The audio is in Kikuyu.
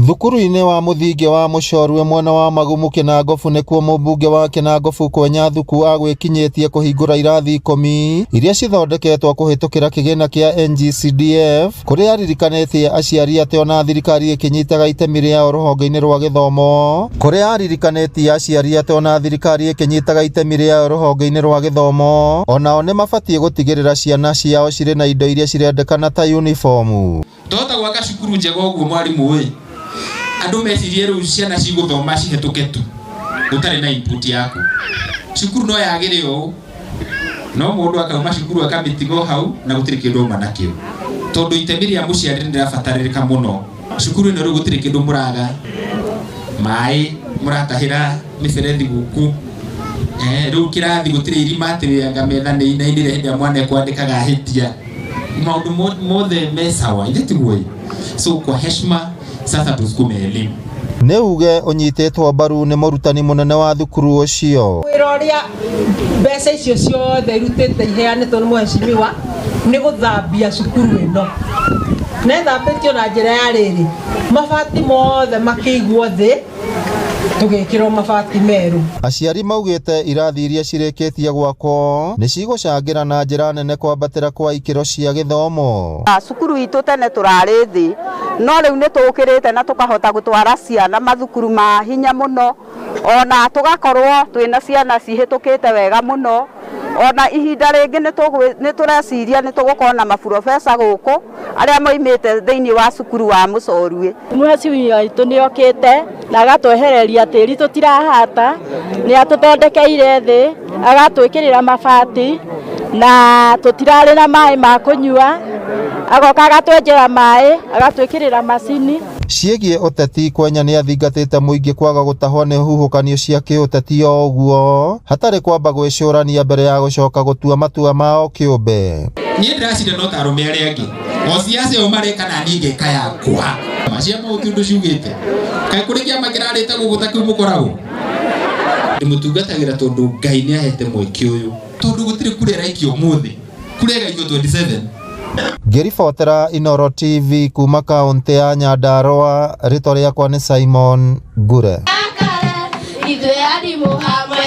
Thukuru-inĩ wa mũthingi wa Mũcorwe mwena wa Magumu Kĩnangobu nĩkuo mũmbunge wa Kĩnangobu Kwenya Thuku agwĩkinyĩtie kũhingũra irathi ikũmi iria cithondeketwo kũhĩtũkĩra kĩgĩna kĩa NGCDF kũrĩa aririkanĩtie aciari atĩ ona thirikari ĩkĩnyitaga itemi rĩao rũhonge-inĩ rwa gĩthomo kũrĩa aririkanĩtie aciari atĩ ona thirikari ĩkĩnyitaga itemi rĩao rũhonge-inĩ rwa gĩthomo onao nĩ mabatiĩ gũtigĩrĩra ciana ciao cirĩ na indo iria cirendekana ta uniformu. Twahota gwaka cukuru njega ũguo mwarimũ ĩ andũ mecirie rĩu ciana cigũthoma cihĩtũke tu gũtarĩ na input yaku. Cukuru no yagĩre ũũ no mũndũ akauma cukuru akamĩtiga hau na gũtirĩ kĩndũ auma nakĩo tondũ itemi rĩa mũciari nĩ rĩrabatarĩrĩka mũno. Cukuru ĩno rĩu gũtirĩ kĩndũ mũraga, maĩ mũratahĩra mĩberethi gũkũ, rĩu kĩrathi gũtirĩ irima atĩ anga metha nĩ inainire hĩndĩ ĩrĩa mwana ekwandĩkaga ahĩtia. Maũndũ mothe me sawa, ithe tiguo ĩ? So kwa heshima sasa tusukume elimu. Nĩ uge ũnyitĩtwo mbaru nĩ mũrutani mũnene wa thukuru ũcio. Wĩra ũrĩa mbeca icio ciothe irutĩte iheanĩtwo nĩ mheshimiwa nĩ gũthambia cukuru ĩno. Na ĩthambĩtio na njĩra ya rĩrĩ, mabati mothe makĩigwo thĩ tũgĩkĩrwo mabati merũ. Aciari maugĩte irathi iria cirĩkĩtie gwakwo nĩ cigũcangĩra na njĩra nene kwambatĩra kwa ikĩro cia gĩthomo. Cukuru itũ tene tũrarĩ thĩ no rĩu nĩ tũkĩrĩte na tũkahota gũtwara ciana mathukuru ma hinya mũno ona tũgakorwo twĩna ciana cihĩtũkĩte wega mũno ona ihinda rĩngĩ nĩ tũreciria nĩ tũgũkorwo na maburobesa gũkũ arĩa moimĩte thĩinĩ wa cukuru wa Mũcorwe. Mheshimiwa witũ nĩ okĩte na agatwehereria tĩri tũtirahata, nĩ atũthondekeire thĩ, agatwĩkĩrĩra mabati na tũtirarĩ na maĩ ma kũnyua, agoka agatwenjera maĩ, agatwĩkĩrĩra macini. Ciĩgiĩ ũteti Kwenya nĩ athingatĩte mũingĩ kwaga gũtahwo nĩ huhũkanio cia kĩũteti o ũguo hatarĩ kwamba gwĩcũrania mbere ya gũcoka gũtua matua mao kĩũmbe. Niĩ ndĩracinda no ta arũme arĩa angĩ o ciaca ĩyo mareka na niĩ ngeka yakwa cia maũndũ ũndũ ciugĩte kaĩ kũrĩ kĩama kĩrarĩte gũkũ ta kĩu mũkoragwo. Ndĩmũtungatagĩra tondũ Ngai nĩ ahete mweke ũyũ tondũ gũtirĩ kura ĩraikio ũmũthĩ, kura ĩgaikio 27. Ngĩribotera Inooro TV kuma kaũntĩ ya Nyandarua, rĩtwa rĩakwa nĩ Simon Ngure. Ithuĩ arimũ hamwe.